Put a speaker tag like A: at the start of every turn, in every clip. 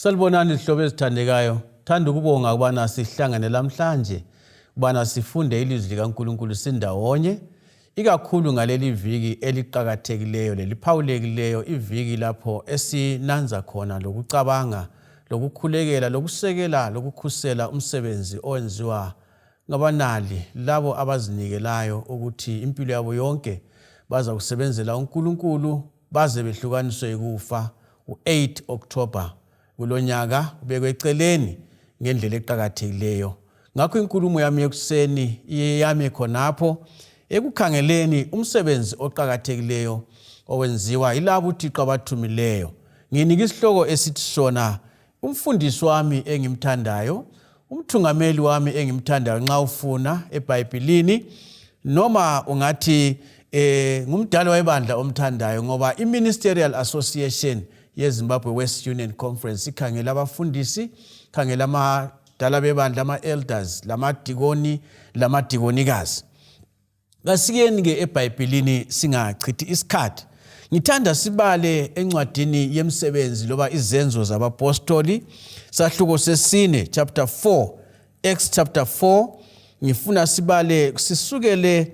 A: Salibonani zihlobo ezithandekayo. Thanda ukubonga ukubana sihlangane lamhlanje ukubana sifunde ilizwi likaNkulunkulu sindawonye ikakhulu ngaleli viki eliqakathekileyo leliphawulekileyo iviki lapho esinanza khona lokucabanga lokukhulekela lokusekela lokukhusela umsebenzi owenziwa ngabanali labo abazinikelayo ukuthi impilo yabo yonke baza kusebenzela uNkulunkulu baze behlukaniswe yikufa u-8 October kulonyaka ubekwe eceleni ngendlela eqakathekileyo. Ngakho inkulumo yami yekuseni iyeyame khonapho ekukhangeleni umsebenzi oqakathekileyo owenziwa yilabo uThixo abathumileyo. Nginika isihloko esithi sona umfundisi wami engimthandayo, umthungameli wami engimthandayo nxa ufuna eBhayibhilini noma ungathi eh ngumdala webandla omthandayo ngoba i-Ministerial Association yeZimbabwe West Union Conference ikhangela abafundisi, ikhangela amadala bebandla, ama-elders, lamadikoni, lamadikonikazi. Kasikeni-ke eBhayibhilini singachithi isikhathi. Ngithanda sibale encwadini yemsebenzi loba izenzo zabapostoli, sahluko sesine, chapter 4, Acts chapter 4. Ngifuna sibale sisukele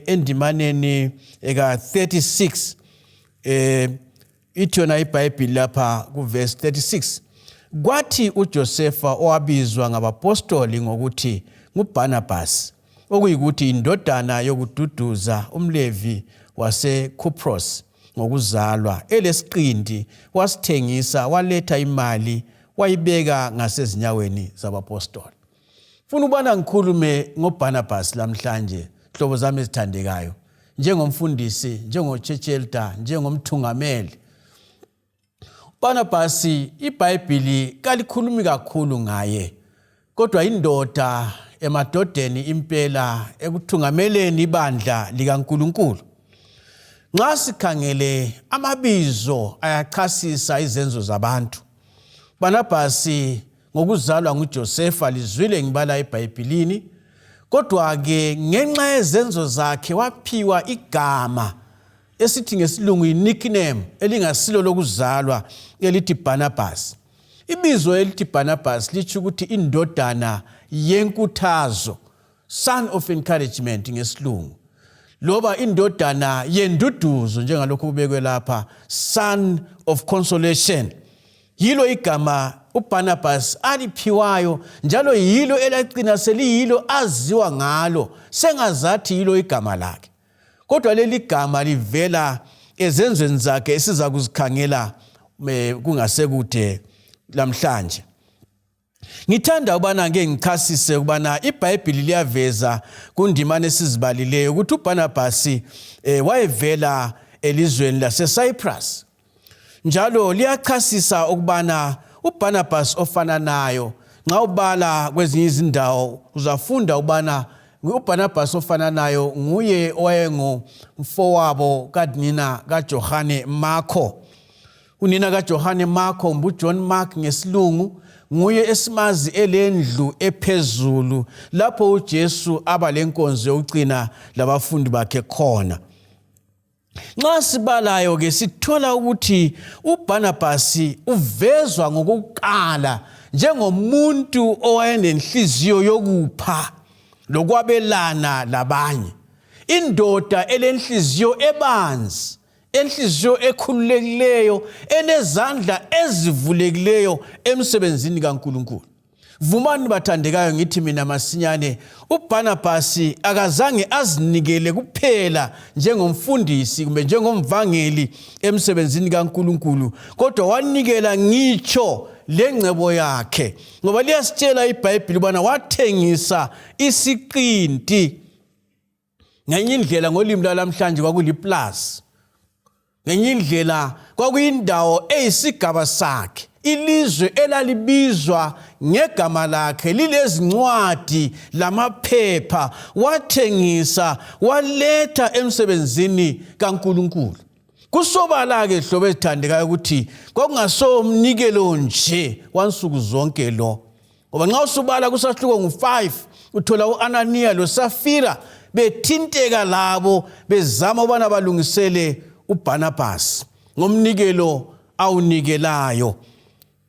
A: endimaneni eka 36 Ithi yona iBhayibhili lapha kuvesi 36, kwathi uJosefa owabizwa ngabapostoli ngokuthi nguBhanabhasi, okuyikuthi indodana yokududuza, umLevi waseKhuprosi ngokuzalwa, elesiqinti, wasithengisa, waletha imali, wayibeka ngasezinyaweni zabapostoli. Funa ukubana ngikhulume ngoBarnabas lamhlanje, hlobo zami ezithandekayo, njengomfundisi, njengo-church elder, njengomthungameli. uBarnabas iBhayibhili kalikhulumi kakhulu ngaye, kodwa indoda emadodeni impela ekuthungameleni ibandla likaNkulunkulu. Nxa sikhangele amabizo ayachasisa izenzo zabantu. Barnabas ngokuzalwa nguJosefa lizwile ngibala eBhayibhilini kodwa-ke ngenxa yezenzo zakhe waphiwa igama esithi ngesilungu yi-nickname elingasilo lokuzalwa elithi Barnabas. Ibizo elithi Barnabas litsho ukuthi indodana yenkuthazo, son of encouragement ngesilungu, loba indodana yenduduzo njengalokhu kubekwe lapha, son of consolation. Yilo igama uBarnabas aliphiwayo njalo yilo elacina seliyilo aziwa ngalo, sengazathi yilo igama lakhe. Kodwa leli gama livela ezenzweni zakhe esiza kuzikhangela kungasekude lamhlanje. Ngithanda ukubana ngeke ngichasise ukubana iBhayibhili liyaveza kundimana esizibalileyo ukuthi uBarnabasi wayevela elizweni laseCyprus. Njalo liyachasisa ukubana uBarnabas ofananayo nxa ubala kwezinye izindawo uzafunda ukubana uBarnabas ofananayo nguye owayengumfowabo kanina kaJohane Marko. Unina kaJohane Marko nguJohn Mark ngesilungu nguye esimazi elendlu ephezulu lapho uJesu aba lenkonzo yokucina labafundi bakhe khona. Nxa sibalayo ke sithola ukuthi uBarnabasi uvezwa ngokuqala njengomuntu owayenenhliziyo yokupha lokwabelana labanye, indoda elenhliziyo ebanzi, enhliziyo ekhululekileyo, elezandla ezivulekileyo emsebenzini kaNkulunkulu. Vumani bathandekayo ngithi mina masinyane uBarnabasi akazange azinikele kuphela njengomfundisi kumbe njengomvangeli emsebenzini kaNkulunkulu kodwa wanikela ngitsho lengcebo yakhe ngoba liyasitshela iBhayibhili ubana wathengisa isiqinti ngenye indlela ngolimi lwalamhlanje kwakuliplasi ngenye indlela kwakuyindawo eyisigaba sakhe ilizwe elalibizwa ngegama lakhe lilezincwadi lamaphepha wathengisa waletha emsebenzini kaNkulunkulu kusobala-ke hlobo ezithandekayo ukuthi kwakungasomnikelo nje wansuku zonke lo ngoba nxa usubala kusahluko ngu-5 uthola u-Ananiya loSafira bethinteka labo bezama ukubana balungisele uBhanabhasi ngomnikelo awunikelayo.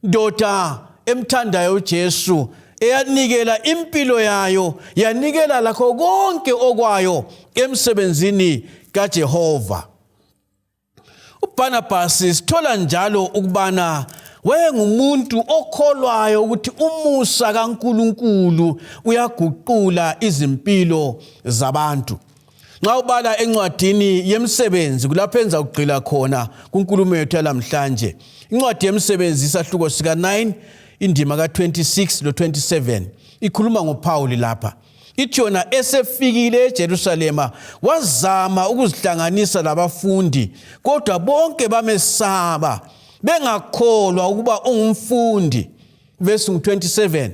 A: Ndoda emthandayo uJesu eyanikela impilo yayo, yanikela lakho konke okwayo emsebenzini kaJehova. UBarnabas sithola njalo ukubana wayengumuntu okholwayo ukuthi umusa kaNkuluNkulu uyaguqula izimpilo zabantu. Nxa ubala encwadini yemsebenzi kulapho enza kugxila khona kunkulumo yethu yalamhlanje. Incwadi yemsebenzi isahluko sika 9 indima ka-26 lo-27 ikhuluma ngoPhawuli lapha. Ithi yona esefikile eJerusalema wazama ukuzihlanganisa labafundi kodwa bonke bamesaba bengakholwa ukuba ungumfundi. Verse 27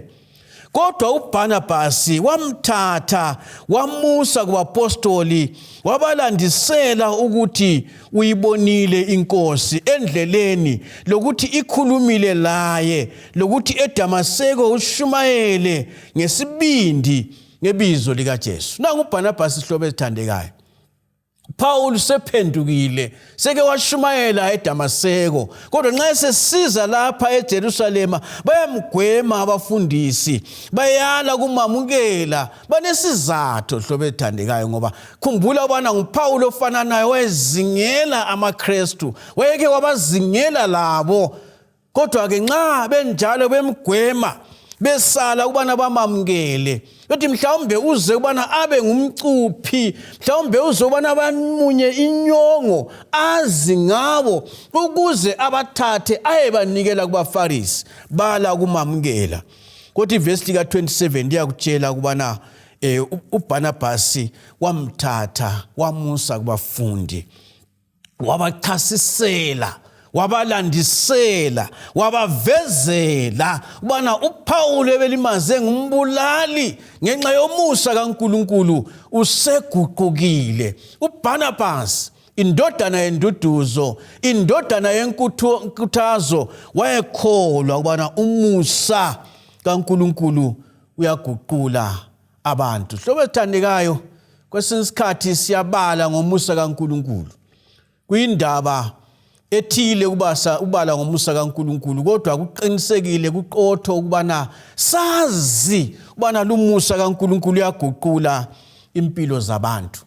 A: Kodwa uBarnabasi wamthatha wamusa kubapostoli wabalandisela ukuthi uyibonile inkosi endleleni lokuthi ikhulumile laye lokuthi eDamaseko ushumayele ngesibindi ngebizo likaJesu. Nangu uBarnabasi ihlobo ezithandekayo. Paul sephendukile seke washumayela eDamaseko kodwa nxa esesiza lapha eJerusalema bayamgwema abafundisi bayala kumamukela banesizatho hlobo ethandekayo ngoba khumbula ubana nguPaul ofananayo wayezingela amaKristu wayeke wabazingela labo Kodwa-ke nxa benjalo bemgwema besala ukubana bamamukele bethi mhlawumbe uze ukubana abe ngumcuphi mhlawumbe uze ukubana bamunye inyongo azi ngabo ukuze abathathe ayebanikela kubafarisi bala ukumamukela kodwa ivesi lika-27 liyakutshela ukubana um uBhanabhasi wamthatha wamusa kubafundi Wabachasisela, wabalandisela, wabavezela ubana uPhawuli ebelimaze ngumbulali ngenxa yomusa kaNkulunkulu useguqukile. UBarnabas indodana yenduduzo, indodana yenkuthazo, wayekholwa ukubana umusa kaNkulunkulu uyaguqula abantu. Hlobo ezithandekayo, kwesinye isikhathi siyabala ngomusa kaNkulunkulu. Kuyindaba ethile kubasa ubala ngomusa kaNkulunkulu kodwa kuqinisekile kuqotho ukubana sazi ukubana lumusa kaNkulunkulu uyaguqula impilo zabantu.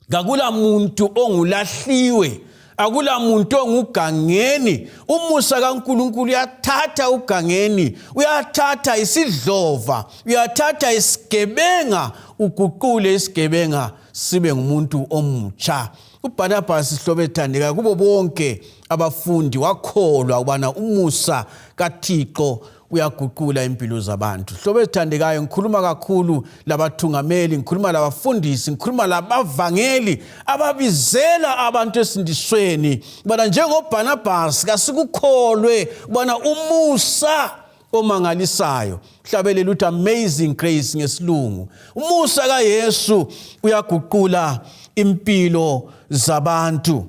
A: Kakula muntu ongulahliwe, akula muntu ongugangeni. Umusa kaNkulunkulu uyathatha ugangeni, uyathatha isidlova, uyathatha isigebenga, uguqule isigebenga sibe ngumuntu omutsha. UBarnabas hlobo ethandeka kubo bonke abafundi wakholwa ukubana umusa kaThixo uyaguqula impilo zabantu. Hlobo ezithandekayo, ngikhuluma kakhulu labathungameli, ngikhuluma labafundisi, ngikhuluma labavangeli ababizela abantu esindisweni ubana njengoBarnabas kasikukholwe ubana umusa omangalisayo hlabelela uthi amazing grace ngesilungu umusa kaYesu uyaguqula impilo zabantu.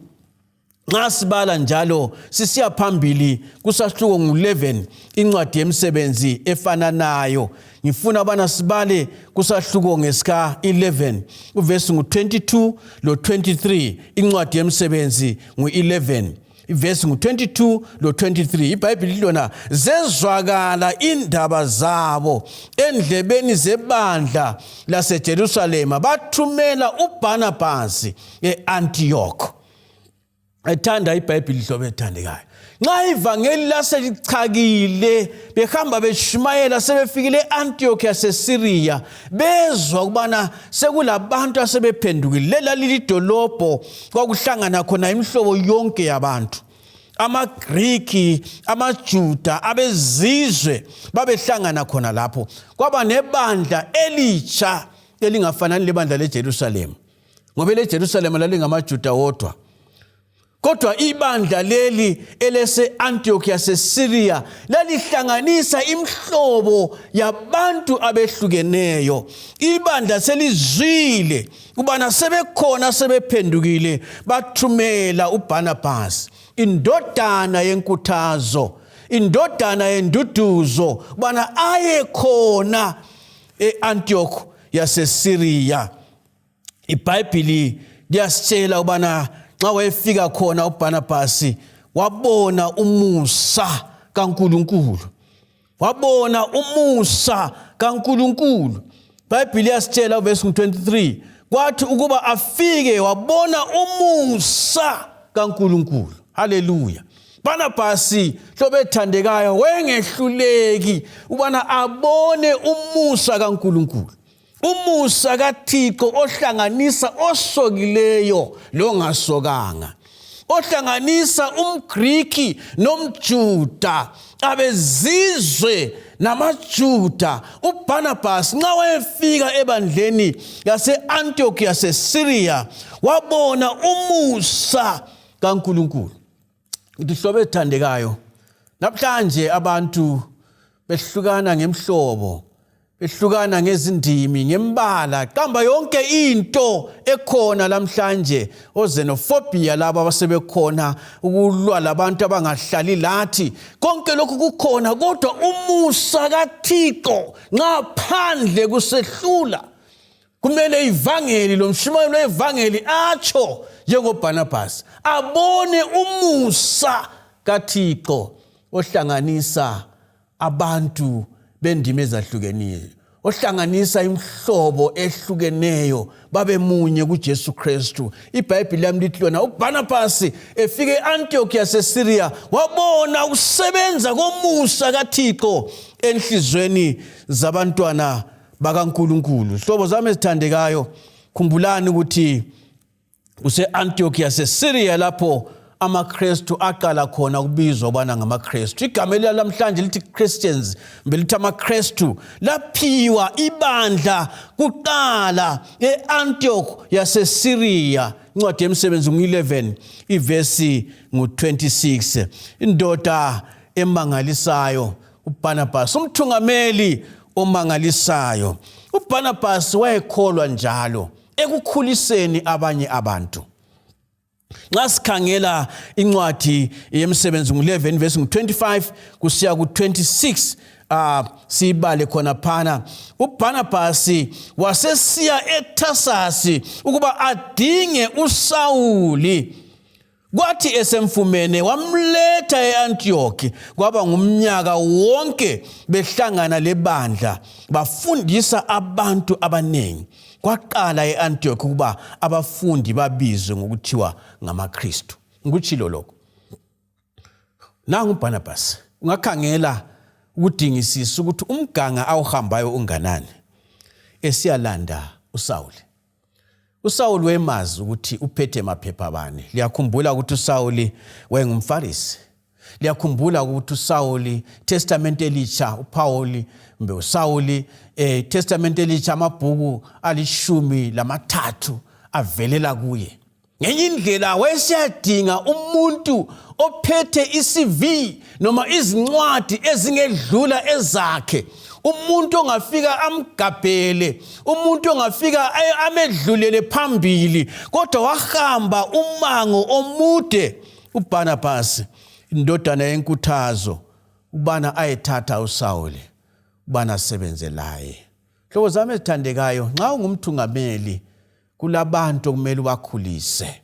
A: Nxa sibala njalo sisiya phambili kusahluko ngu-11 incwadi yemisebenzi efananayo ngifuna abana sibale kusahluko ngesika-11 uvesi ngu-22 lo-23 incwadi yemisebenzi ngu-11 ivesi ngu-22 lo-23 ibhayibhili lona zezwakala indaba zabo endlebeni zebandla lasejerusalema bathumela ubhanabhasi e-antiyokho Ethanda iBhayibhili hlobo ethandekayo. Nxa ivangeli laselichakile behamba beshumayela sebefikile e-Antioch yaseSyria bezwa ukubana sekulabantu asebephendukile. Lela lilidolobho kwakuhlangana khona imihlobo yonke yabantu. AmaGriki, amaJuda, abezizwe babehlangana khona lapho. Kwaba nebandla elitsha elingafanani lebandla leJerusalema. Ngoba eleJerusalema lalingamaJuda wodwa. Kodwa ibandla leli elese-Antioch yaseSyria lalihlanganisa imihlobo yabantu abehlukeneyo. Ibandla selizwile ubana sebekhona sebephendukile, bathumela uBarnabas, indodana yenkuthazo, indodana yenduduzo, ubana aye khona e-Antioch yaseSyria. IBhayibhili liyasitshela ubana nxa wayefika khona uBarnabasi wabona umusa kaNkuluNkulu. Wabona umusa kaNkuluNkulu. IBhayibheli liyasitshela uvesi 23 kwathi ukuba afike wabona umusa kaNkuluNkulu. Haleluya. Barnabasi hlobo ethandekayo wayengehluleki ubana abone umusa kaNkuluNkulu. Umusa kaThixo ohlanganisa osokileyo longasokanga. Ohlanganisa umGriki nomJuda, abezizwe namaJuda. UBarnabas nxa wayefika ebandleni yase-Antioch yaseSyria wabona umusa kaNkulunkulu. Ngithi hlobo ezithandekayo, namhlanje abantu behlukana ngemhlobo, behlukana ngezindimi, ngembala, qamba yonke into ekhona lamhlanje, oxenophobia laba abasebekhona ukulwa labantu abangahlali lathi, konke lokhu kukhona, kodwa umusa kaThixo nxa phandle kusehlula, kumele ivangeli lomshumayelo wevangeli atsho njengoBarnabas, abone umusa kaThixo ohlanganisa abantu bendimi ezahlukeneyo, ohlanganisa imihlobo ehlukeneyo babe munye kuJesu Kristu. IBhayibheli lami lithi lona uBarnabas efika e-Antioch yaseSyria wabona ukusebenza komusa kaThixo enhlizweni zabantwana bakaNkulunkulu. Hlobo zami ezithandekayo, khumbulani ukuthi kuse-Antioch yaseSyria lapho amaKristu aqala khona ukubizwa ubana ngamaKristu. Igama elilamhlanje lithi Christians, kumbe lithi amaKristu, laphiwa ibandla kuqala e-Antioch yaseSyria. Incwadi yemisebenzi ngu-11 ivesi ngu-26. Indoda emangalisayo uBarnabas, umthungameli omangalisayo. UBarnabas wayekholwa njalo ekukhuliseni abanye abantu. Nxa sikhangela incwadi yemisebenzi ngu-11 verse ngu-25 kusiya ku-26, siyibale khona phana. uBarnabas wasesiya eTarsasi ukuba adinge uSawuli. Kwathi esemfumene wamletha e-Antiyokhi, kwaba ngumnyaka wonke behlangana lebandla bafundisa abantu abaningi. Kwaqala e-Antiyokhi ukuba abafundi babizwe ngokuthiwa ngamaKristu. Ngikutshilo lokho. Nangu uBarnabas, ungakhangela ukudingisisa ukuthi umganga awuhambayo unganani esiyalanda uSawuli. USawuli wayemazi ukuthi uphethe maphepha bani. Liyakhumbula ukuthi uSawuli wayengumFarisi. Liyakhumbula ukuthi uSawuli, Testament elitsha, uPhawuli kumbe uSawuli, Testament elitsha amabhuku 13 avelela kuye. Ngenye indlela wayesiyadinga umuntu ophethe iCV noma izincwadi ezingedlula ezakhe, umuntu ongafika amgabhele, umuntu ongafika amedlulele phambili. Kodwa wahamba umango omude uBarnabas, indodana yenkuthazo, ubana ayethatha uSawuli ubana asebenze laye. Hlobo zami ezithandekayo, nxa ungumthungameli kulabantu okumele ubakhulise.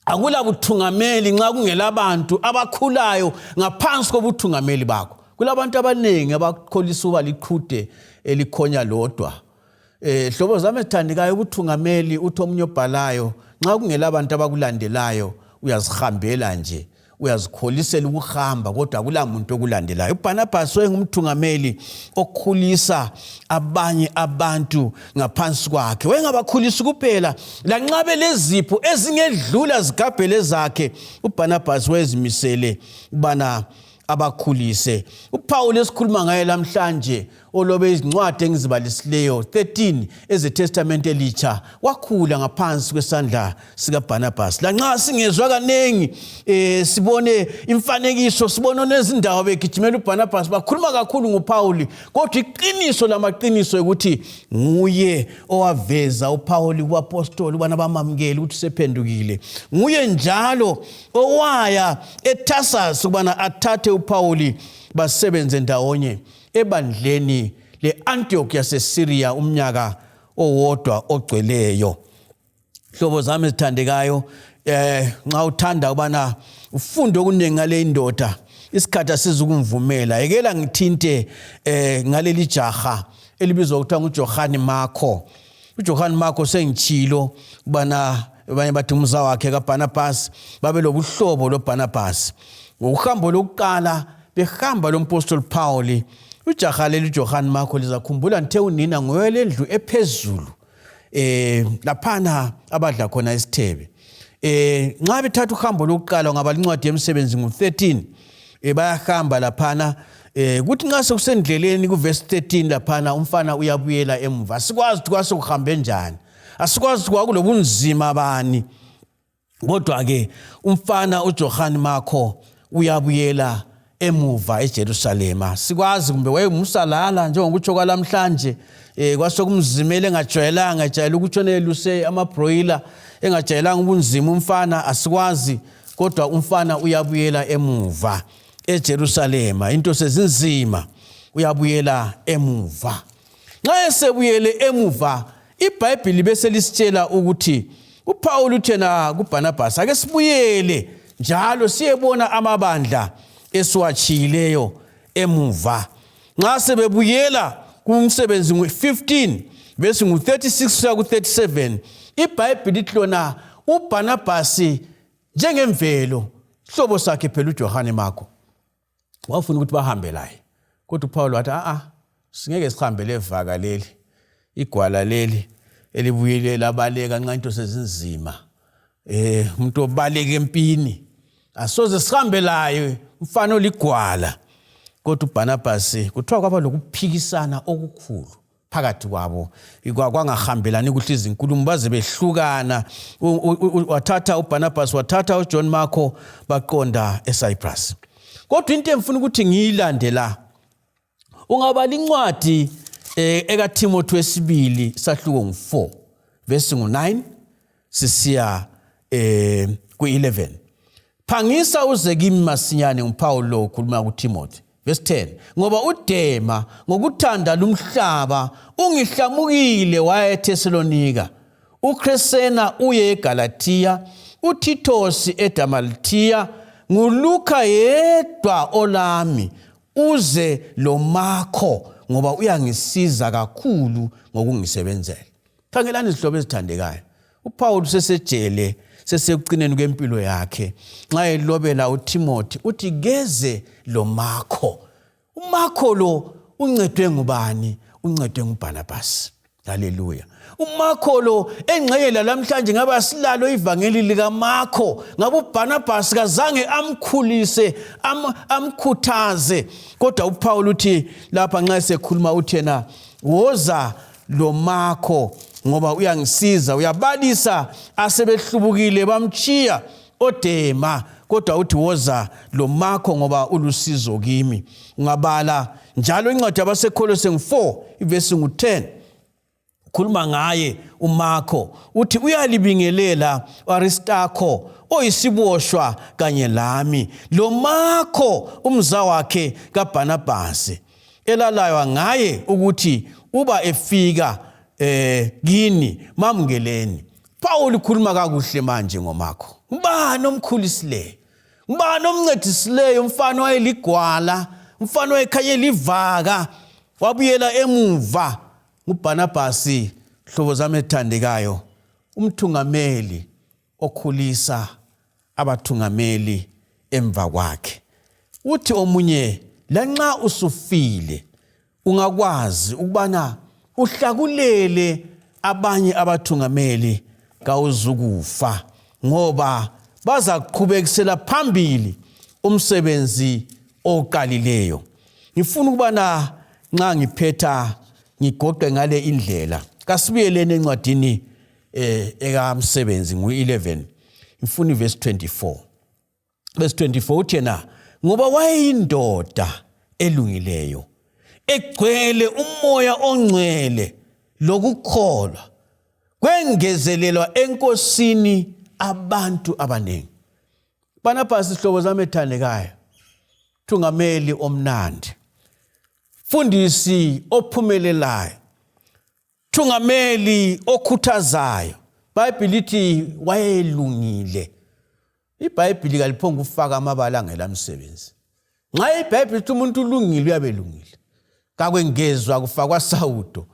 A: Akula buthungameli nxa kungelabantu abakhulayo ngaphansi kobuthungameli bakho. Kulabantu abaningi abakholisa ukuba liqhude elikhonya lodwa. Hlobo zami ezithandekayo, ubuthungameli uthi omunye obhalayo, nxa kungelabantu abakulandelayo uyazihambela nje, uyazikholisela ukuhamba, kodwa akula muntu okulandelayo. UBarnabas wayengumthungameli okhulisa abanye abantu ngaphansi kwakhe. Wayengabakhulisi kuphela, lanxa belezipho ezingedlula zigabhele zakhe, uBarnabas wayezimisele ukubana abakhulise. UPhawuli esikhuluma ngaye lamhlanje, olobe izincwadi engizibalisileyo 13 ezeTestamente elitsha, wakhula ngaphansi kwesandla sikaBarnabas. Lanxa singezwa kaningi, sibone imfanekiso, sibone nezindawo begijimela uBarnabas, bakhuluma kakhulu ngoPhawuli, kodwa iqiniso lamaqiniso ukuthi nguye owaveza uPhawuli kubapostoli ukubana bamamukele ukuthi usephendukile. Nguye njalo owaya eTarsus ukubana athathe uPhawuli basebenze ndawonye ebandleni le-Antioch yaseSyria umnyaka owodwa ogcweleyo. Hlobo zami ezithandekayo, nxa uthanda ukubana ufunde okuningi ngale indoda, Isikhathi asizukungivumela. Yekela ngithinte ngaleli jaha elibizwa kuthiwa nguJohane Marko. UJohane Marko sengitshilo ubana abanye bathi umza wakhe kaBarnabas, babe lobuhlobo loBarnabas. Ngokuhambo lokuqala behamba lompostoli Paul, ujaha leli uJohane Marko, lizakhumbula ngithe unina ngoyelendlu ephezulu laphana abadla khona isithebe. Nxa bethatha uhambo lokuqala, ngaba incwadi yemsebenzi ngu-13, bayahamba laphana, kuthi nxa sekusendleleni kuvesi 13 laphana umfana uyabuyela emuva. Asikwazi ukuthi kwase kuhambe njani, asikwazi ukuthi kwakulobunzima bani, kodwa-ke umfana uJohane Marko uyabuyela emuva eJerusalema. Sikwazi kumbe wayengumsalala njengokutsho kwalamhlanje, kwasokumzimela engajwayelanga, ejayele ukutshona eluse amabroiler, engajayelanga ubunzima umfana, asikwazi, kodwa umfana uyabuyela emuva eJerusalema, into sezinzima, uyabuyela emuva. Nxa esebuyele emuva, iBhayibhili bese lisitshela ukuthi uPaul uthena kuBarnabas, ake sibuyele njalo siyebona amabandla esiwatshiyileyo emuva. Nxa sebebuyela kumsebenzi ngu-15 verse ngu-36 kusiya ku-37, iBhayibhili lithi lona uBarnabas njengemvelo hlobo sakhe phela uJohane Marko wafuna ukuthi bahambe laye, kodwa uPaul wathi a-a, singeke sihambe levaka leli, igwala leli elibuyele labaleka nxa into sezinzima, umuntu obaleka empini asoze sihambe laye, umfana oligwala. Kodwa uBarnabas, kuthiwa kwaba lokuphikisana okukhulu phakathi kwabo, kwangahambelani kuhle izinkulumo, baze behlukana. Wathatha uBarnabas, wathatha uJohn Marko, baqonda eCyprus. Kodwa into engifuna ukuthi ngiyilande la, ungabala incwadi ekaTimothy wesibili sahluko ngu-4 verse ngu-9 sisiya ku-11. Phangisa uze kimi masinyane, nguPaul lo ukhuluma kuTimothy. Verse 10, ngoba uDema ngokuthanda lumhlaba ungihlamukile waya eThesalonika, uKresena uye eGalathiya, uThithosi eDamalthiya, nguLukha yedwa olami. Uze loMakho, ngoba uyangisiza kakhulu ngokungisebenzela. Khangelani izihlobo ezithandekayo, uPaul sesejele, sesekucineni kwempilo yakhe, nxa elobela uTimothy uthi keze loMakho. UMakho lo uncedwe ngubani? Uncedwe nguBarnabas. Haleluya! UMakho lo engxenye lamhlanje ngabe asilalo ivangeli likaMakho ngabe uBarnabas kazange amkhulise, amkhuthaze. Kodwa uPaul uthi lapha nxa esekhuluma uthi yena woza loMakho ngoba uyangisiza. Uyabalisa asebehlubukile bamchiya oDema, kodwa uthi woza loMakho ngoba ulusizo kimi. Ungabala njalo incwadi yabaseKholose ngu-4 ivesi ngu-10, khuluma ngaye uMakho, uthi uyalibingelela uAristarko oyisiboshwa kanye lami, loMakho umza wakhe kaBarnabasi, elalaywa ngaye ukuthi uba efika kini mamukeleni. Paul ukhuluma kakuhle manje ngoMakho. Ngubani omkhulisileyo? Ngubani omncedisileyo? Umfana wayeligwala, umfana wayekhanye livaka, wabuyela emuva, nguBarnabasi. Hlobo zami ethandekayo, umthungameli okhulisa abathungameli emva kwakhe. Uthi omunye, lanxa usufile ungakwazi ukubana uhlakulele abanye abathungameli, kawuzukufa, ngoba bazaqhubekisela phambili umsebenzi oqalileyo. Ngifuna ukubana nxa ngiphetha ngigoqe ngale indlela. Kasibuyeleni encwadini ekaMsebenzi ngu-11, ngifuna ivesi 24. Verse 24 uthi yena, ngoba wayeyindoda elungileyo, egcwele umoya ongcwele lokukholwa, kwengezelelwa eNkosini abantu abaningi. Barnabas, sihlobo zami ethandekayo, thungameli omnandi, fundisi ophumelelayo, thungameli okhuthazayo, Bhayibhili lithi wayelungile. IBhayibhili kaliphonga ukufaka amabala angelamsebenzi. Nxa iBhayibhili lithi umuntu ulungile, uyabe elungile, kakwengezwa kufakwa sawudo.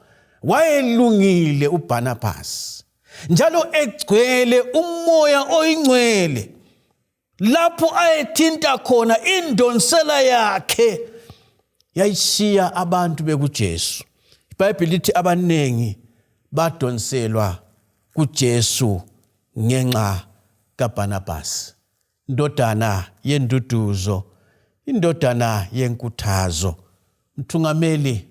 A: Wayelungile uBhanabhasi, njalo egcwele uMoya oyiNgcwele. Lapho ayethinta khona, indonsela yakhe yayishiya abantu bekuJesu. IBhayibheli lithi abaningi badonselwa kuJesu ngenxa kaBhanabhasi, indodana yenduduzo, indodana yenkuthazo. Mthungameli,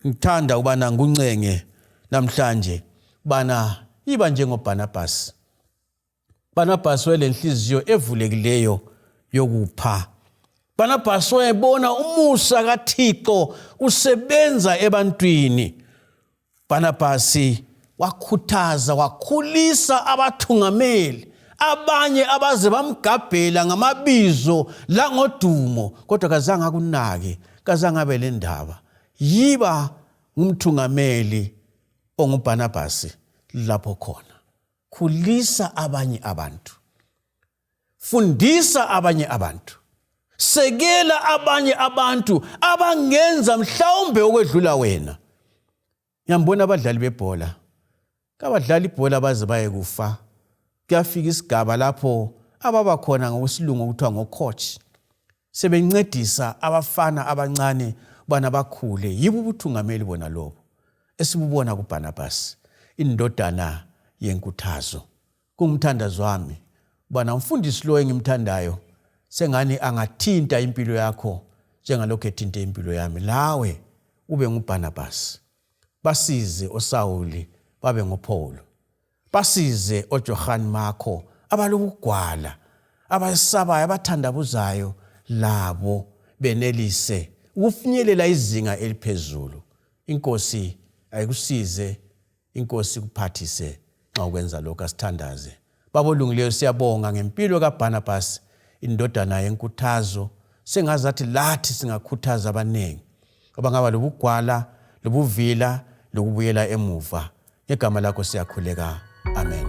A: ngithanda ukubana ngikunxenge namhlanje ubana iba njengoBhanabhasi. Barnabas wayelenhliziyo evulekileyo yokupha. Barnabas wayebona umusa kaThixo usebenza ebantwini. Barnabas wakhuthaza, wakhulisa abathungameli abanye abaze bamgabhela ngamabizo langodumo, kodwa kazange akunake, kazange abe lendaba. Yiba ngumthungameli onguBarnabas lapho khona. Khulisa abanye abantu, fundisa abanye abantu, sekela abanye abantu abangenza mhlawumbe okwedlula wena. Ngiyambona abadlali bebhola, kabadlali ibhola baze baye kufa. Kuyafika isigaba lapho ababa khona ngokwesilungu okuthiwa ngo-coach, sebencedisa abafana abancane ubana bakhule. Yibo ubuthungameli bona lobo esibubona kuBhanabhasi, indodana yenkuthazo. Kungumthandazo wami ubana umfundisi lo engimthandayo sengani angathinta impilo yakho njengalokhu ethinte impilo yami, lawe ube nguBhanabhasi. Basize oSawuli babe ngoPhawuli, basize oJohane Marko abalokugwala, abasabayo, abathandabuzayo, labo benelise ukufinyelela izinga eliphezulu. INkosi ayikusize, iNkosi ikuphathise nxa ukwenza lokhu. Asithandaze. Baba olungileyo, siyabonga ngempilo kaBarnabas, indodana yenkuthazo. Sengazathi lathi singakhuthaza abaningi abangaba lobugwala, lobuvila, lokubuyela emuva. Ngegama lakho siyakhuleka, amen.